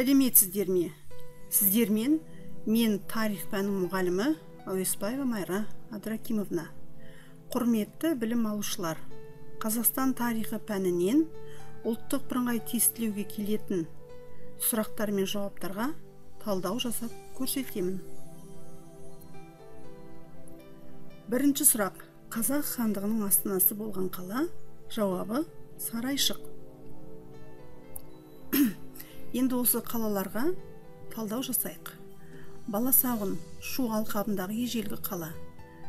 Сәлеметсіздер ме? Сіздермен мен тарих пәнінің мұғалімі Әуесбаева Майра Абдракимовна. Құрметті білім алушылар, Қазақстан тарихы пәнінен ұлттық бірыңғай тестілеуге келетін сұрақтар мен жауаптарға талдау жасап көрсетемін. Бірінші сұрақ. Қазақ хандығының астанасы болған қала? Жауабы Сарайшық. Енді осы қалаларға талдау жасайық. Баласағұн Шу алқабындағы ежелгі қала.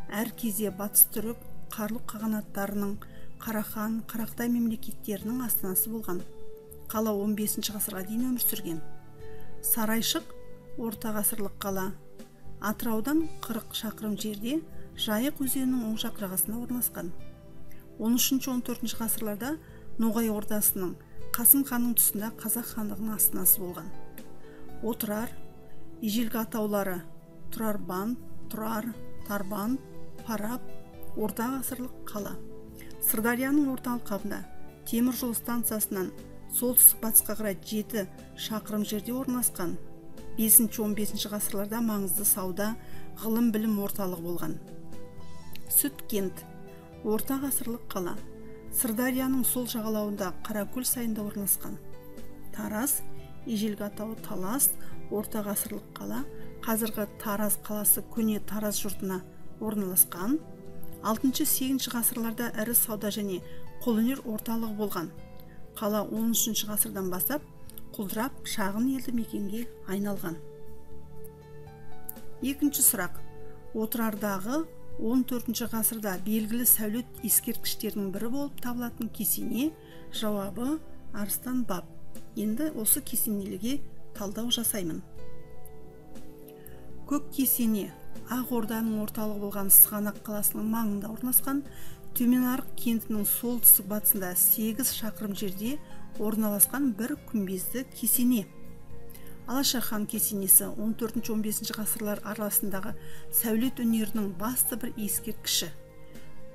Әр кезде батыс түрік, Қарлұқ қағанаттарының, Қарахан, Қарақтай мемлекеттерінің астанасы болған. Қала 15 ғасырға дейін өмір сүрген. Сарайшық орта ғасырлық қала. Атыраудан 40 шақырым жерде Жайық өзенінің оң жақ жағасына орналасқан. 13-14 ғасырларда Ноғай ордасының Қасым ханның тұсында Қазақ хандығының астанасы болған. Отырар, ежелгі атаулары Тұрарбан, Тұрар, Тарбан, Парап, орта ғасырлық қала. Сырдарияның орта алқабында темір жол станциясынан солтүстік батысқа қарай 7 шақырым жерде орналасқан. 5-15 ғасырларда маңызды сауда, ғылым білім орталығы болған. Сүткент, орта ғасырлық қала. Сырдарияның сол жағалауында Қаракөл сайында орналасқан. Тараз, ежелгі атауы Талас, орта ғасырлық қала. Қазіргі Тараз қаласы көне Тараз жұртына орналасқан. 6-8 ғасырларда ірі сауда және қолөнер орталығы болған. Қала 13 ғасырдан бастап құлдырап шағын елді мекенге айналған. Екінші сұрақ. Отырардағы 14 ғасырда белгілі сәулет ескерткіштерінің бірі болып табылатын кесене? Жауабы Арыстан баб. Енді осы кесенелерге талдау жасаймын. Көк кесене Ақ Орданың орталығы болған Сығанақ қаласының маңында орналасқан. Төменарық кентінің солтүстік батысында 8 шақырым жерде орналасқан бір күмбезді кесене. Алаша хан кесенесі 14-15 ғасырлар арасындағы сәулет өнерінің басты бір ескерткіші.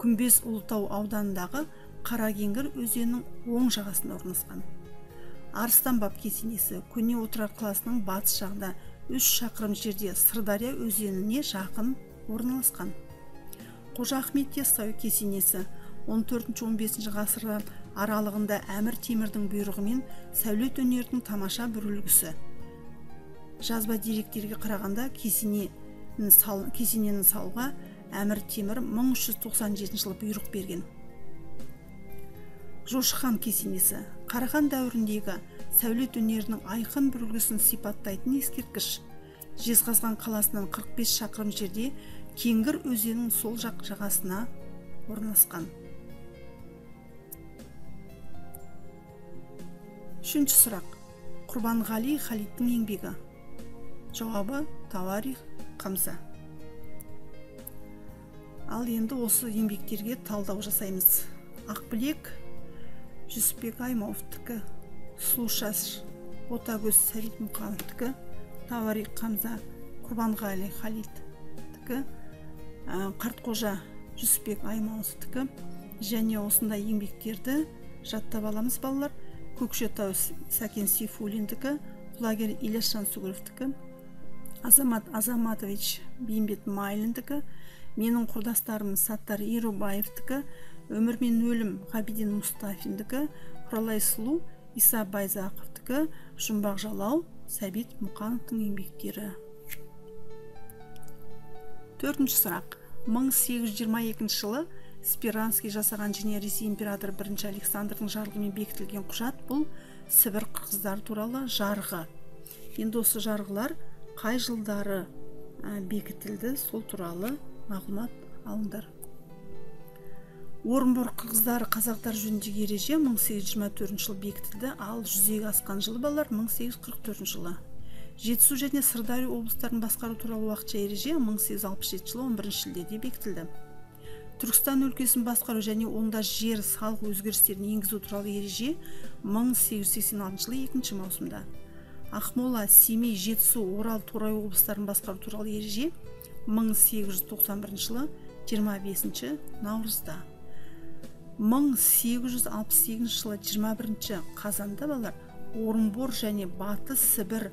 Күмбез Ұлытау ауданындағы Қаракеңгір өзенінің оң жағасында орналасқан. Арыстан баб кесенесі көне Отырар қаласының батыс жағында 3 шақырым жерде Сырдария өзеніне жақын орналасқан. Қожа Ахмет Яссауи кесенесі 14-15 ғасырлар аралығында Әмір Темірдің бұйрығымен сәулет өнерінің тамаша бір үлгісі. Жазба деректерге қарағанда кесенені салуға Әмір Темір 1397 жылы бұйрық берген. Жошы хан кесенесі Қарахан дәуіріндегі сәулет өнерінің айқын бір үлгісін сипаттайтын ескерткіш. Жезқазған қаласынан 45 шақырым жерде Кеңгір өзенінің сол жақ жағасына орналасқан. Үшінші сұрақ. Құрбанғали Халидтің еңбегі. Жауабы Тауарих Қамса. Ал енді осы еңбектерге талдау жасаймыз. Ақбілек Жүсіпбек Аймауытовтікі, Сұлушаш Ботагөз Сәбит Мұқановтікі, Тауарих Қамза Құрбанғали Халидтікі, Қартқожа Жүсіпбек Аймауытовтікі. Және осындай еңбектерді жаттап аламыз балалар. Көкшетау Сәкен Сейфуллиндікі, Құлагер Ілияс Жансүгіровтікі, Азамат Азаматович Бейімбет Майлиндікі, менің құрдастарым Саттар Ерубаевтікі, Өмір мен өлім Ғабиден Мұстафиндікі, Құралай сұлу Иса Байзақовтікі, Жұмбақ жалау Сәбит Мұқановтың еңбектері. Төртінші сұрақ. 1822 жылы Спиранский жасаған және Ресей императоры 1 Александрдың жарлығымен бекітілген құжат бұл Сібір қырғыздары туралы жарғы. Енді осы жарғылар қай жылдары бекітілді, сол туралы мағлұмат алыңдар. Орынбор қырғыздары қазақтар жөніндегі ереже 1824 жылы бекітілді, ал жүзеге асқан жылы балалар 1844 жылы. Жетісу және Сырдария облыстарын басқару туралы уақытша ереже 1867 жылы 11 шілдеде бекітілді. Түркістан өлкесін басқару және онда жер салық өзгерістерін енгізу туралы ереже 1886 жылы 2 маусымда. Ақмола, Семей, Жетісу, Орал, Торай облыстарын басқару туралы ереже 1891 жылы 25 наурызда. 1868 жылы 21 қазанда балалар Орынбор және Батыс Сібір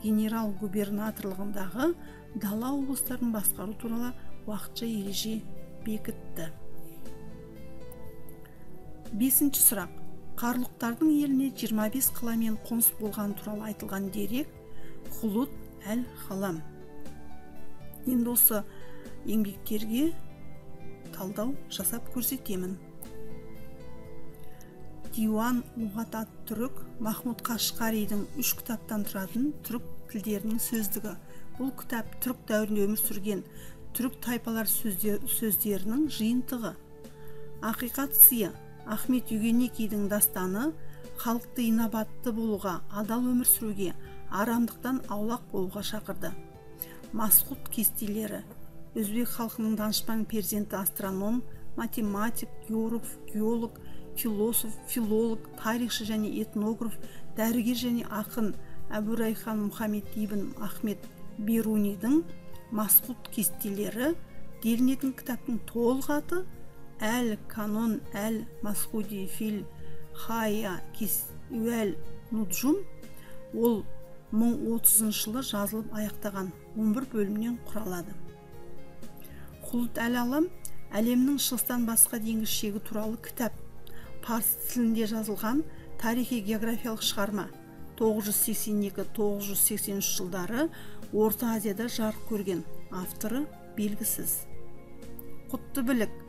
генерал-губернаторлығындағы дала облыстарын басқару туралы уақытша ереже бекітті. Бесінші сұрақ. Қарлұқтардың еліне 25 қала мен қоныс болғаны туралы айтылған дерек Хулут әл-Халам. Енді осы еңбектерге талдау жасап көрсетемін. Диуан лұғат ат-түрік Махмуд Қашқаридің 3 кітаптан тұратын түрік тілдерінің сөздігі. Бұл кітап түрік дәуірінде өмір сүрген түрік тайпалар сөздерінің жиынтығы. Ақиқат сыйы Ахмет Югеникидің дастаны халықты инабатты болуға, адал өмір сүруге, арамдықтан аулақ болуға шақырды. Масқұт кестелері өзбек халқының данышпан перзенті астроном, математик, географ, геолог, философ, филолог, тарихшы және этнограф, дәрігер және ақын Әбу Райхан Мұхаммед ибн Ахмет Берунидің Масқұт кестелері делінетін кітаптың толық аты Әл Канон әл Масхуди фил Хая Уәл Нуджум. Ол 1030 жылы жазылып аяқтаған 11 бөлімнен құралады. Хулут әл-Алам әлемнің шығыстан басқа дейінгі шегі туралы кітап. Парсы тілінде жазылған тарихи географиялық шығарма. 982-983 жылдары Орта Азияда жарық көрген. Авторы белгісіз. Құтты білік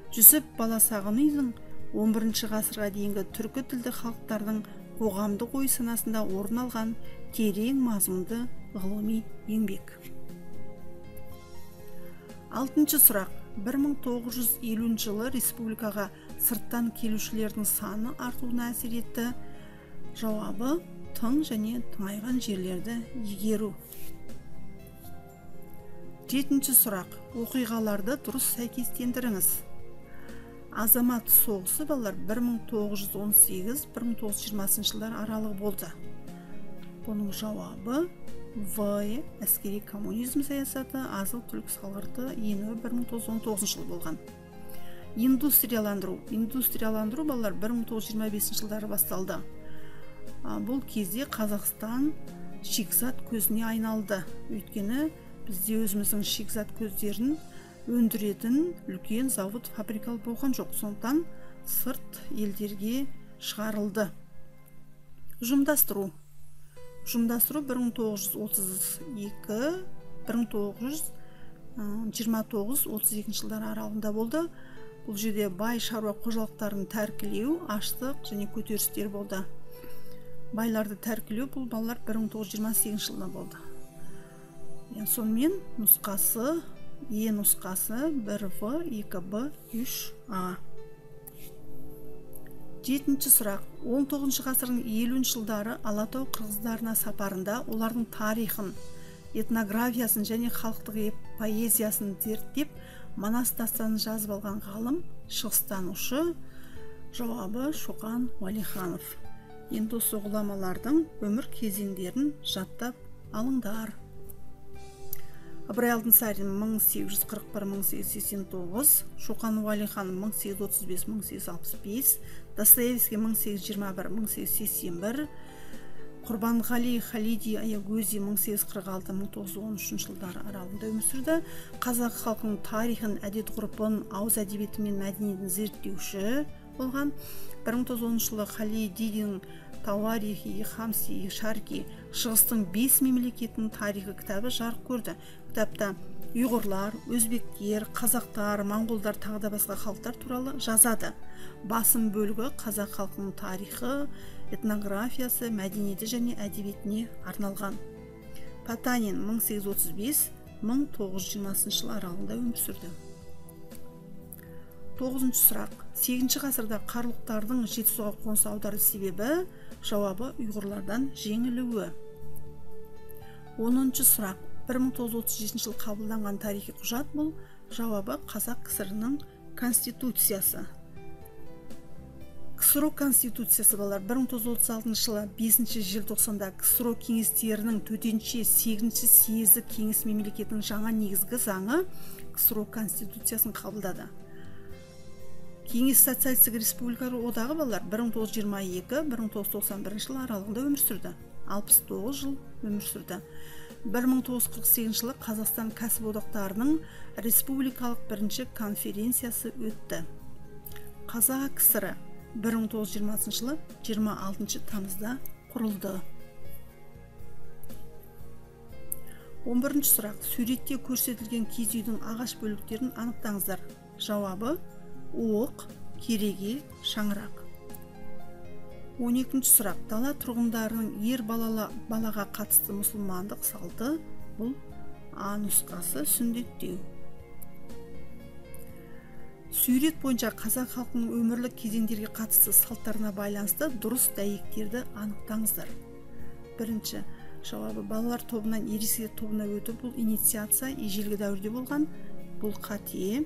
Жүсіп Баласағұнидің 11 ғасырға дейінгі түркі тілді халықтардың қоғамдық ой санасында орын алған терең мазмұнды ғылыми еңбек. Алтыншы сұрақ. 1950 жылы республикаға сырттан келушілердің саны артуына әсер етті. Жауабы тың және тыңайған жерлерді игеру. Жетінші сұрақ. Оқиғаларды дұрыс сәйкестендіріңіз. Азамат соғысы балалар 1918-1920 жылдар аралығы болды. Бұның жауабы В. Әскери коммунизм саясаты, азық-түлік салғырты енуі 1919 жылы болған. Индустрияландыру. Индустрияландыру балалар 1925 жылдары басталды. Бұл кезде Қазақстан шикізат көзіне айналды. Өйткені бізде өзіміздің шикізат көздерін өндіретін үлкен завод, фабрикалар болған жоқ. Сондықтан сырт елдерге шығарылды. Ұжымдастыру. Ұжымдастыру 1932-1929-32 жылдар аралығында болды. Бұл жерде бай шаруа қожалықтарын тәркілеу, аштық және көтерілістер болды. Байларды тәркілеу бұл балалар 1928 жылда болды. Сонымен нұсқасы Е нұсқасы 1В, 2Б, 3А. Жетінші сұрақ. 19 ғасырдың 50 жылдары Алатау қырғыздарына сапарында олардың тарихын, этнографиясын және халықтық поэзиясын зерттеп, Манас дастанын жазып алған ғалым, шығыстанушы. Жауабы Шоқан Уәлиханов. Енді осы ғұламалардың өмір кезеңдерін жаттап алыңдар. Ыбырай Алтынсарин 1841-1889, Шоқан Уәлихан 1835-1865, Достоевский 1821-1881, Құрбанғали Халиди Аягөзи 1846-1913 жылдары аралығында өмір сүрді. Қазақ халқының тарихын, әдет-ғұрпын, ауыз әдебиеті мен мәдениетін зерттеуші болған. 1910 жылы Халидидің Тауарихи Хамси Шарки Шығыстың 5 мемлекетінің тарихы кітабы жарық көрді. Кітапта ұйғырлар, өзбектер, қазақтар, моңғолдар тағы да басқа халықтар туралы жазады. Басым бөлігі қазақ халқының тарихы, этнографиясы, мәдениеті және әдебиетіне арналған. Потанин 1835-1920 жыл аралығында өмір сүрді. Тоғызыншы сұрақ. 8 ғасырда қарлұқтардың Жетісуға қоныс аудару себебі, жауабы ұйғырлардан жеңілуі. 10-шы сұрақ. 1937 жылы қабылданған тарихи құжат бұл, жауабы Қазақ КСР-ның Конституциясы. КСРО Конституциясы балалар 1936 жылы 5 желтоқсанда КСРО кеңестерінің төтенше 8 съезі кеңес мемлекетінің жаңа негізгі заңы КСРО Конституциясын қабылдады. Кеңес Социалистік Республикалар Одағы балалар 1922-1991 жыл аралығында өмір сүрді. 69 жыл өмір сүрді. 1948 жылы Қазақстан кәсіподақтарының республикалық бірінші конференциясы өтті. Қазақ КСР 1920 жылы 26 тамызда құрылды. 11 сұрақ. Суретте көрсетілген киіз үйдің ағаш бөліктерін анықтаңыздар. Жауабы: уық, кереге, шаңырақ. 12 сұрақ. Дала тұрғындарының ер балаға қатысты мұсылмандық салты, бұл А нұсқасы сүндеттеу. Сурет бойынша қазақ халқының өмірлік кезеңдерге қатысты салттарына байланысты дұрыс дәйектерді анықтаңыздар. Бірінші жауабы: балалар тобынан ересектер тобына өту, бұл инициация, ежелгі дәуірде болған, бұл қате.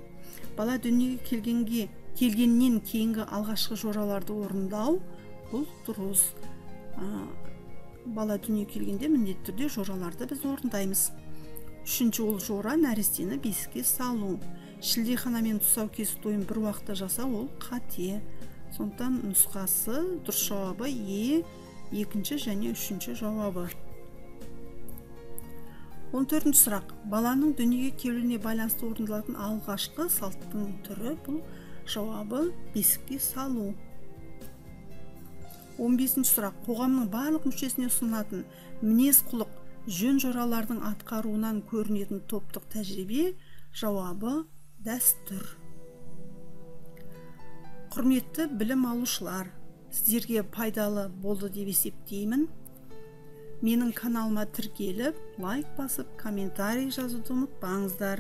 Бала дүниеге келгеннен кейінгі алғашқы жораларды орындау, бұл дұрыс. Бала дүниеге келгенде міндетті түрде жораларды біз орындаймыз. Үшінші, ол жора нәрестені бесікке салу. Шілдехана мен тұсаукесу тойын бір уақытта жасау, ол қате. Сондықтан нұсқасы дұрыс жауабы Е, екінші және үшінші жауабы. 14 сұрақ. Баланың дүниеге келуіне байланысты орындалатын алғашқы салттың түрі, бұл жауабы бесікке салу. 15 сұрақ. Қоғамның барлық мүшесіне ұсынылатын мінез құлық, жөн жоралардың атқаруынан көрінетін топтық тәжірибе, жауабы дәстүр. Құрметті білім алушылар, сіздерге пайдалы болды деп есептеймін. Менің каналыма тіркеліп, лайк басып, комментарий жазуды ұмытпаңыздар.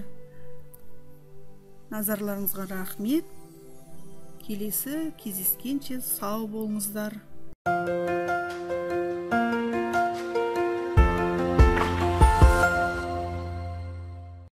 Назарларыңызға рахмет. Келесі кездескенше сау болыңыздар.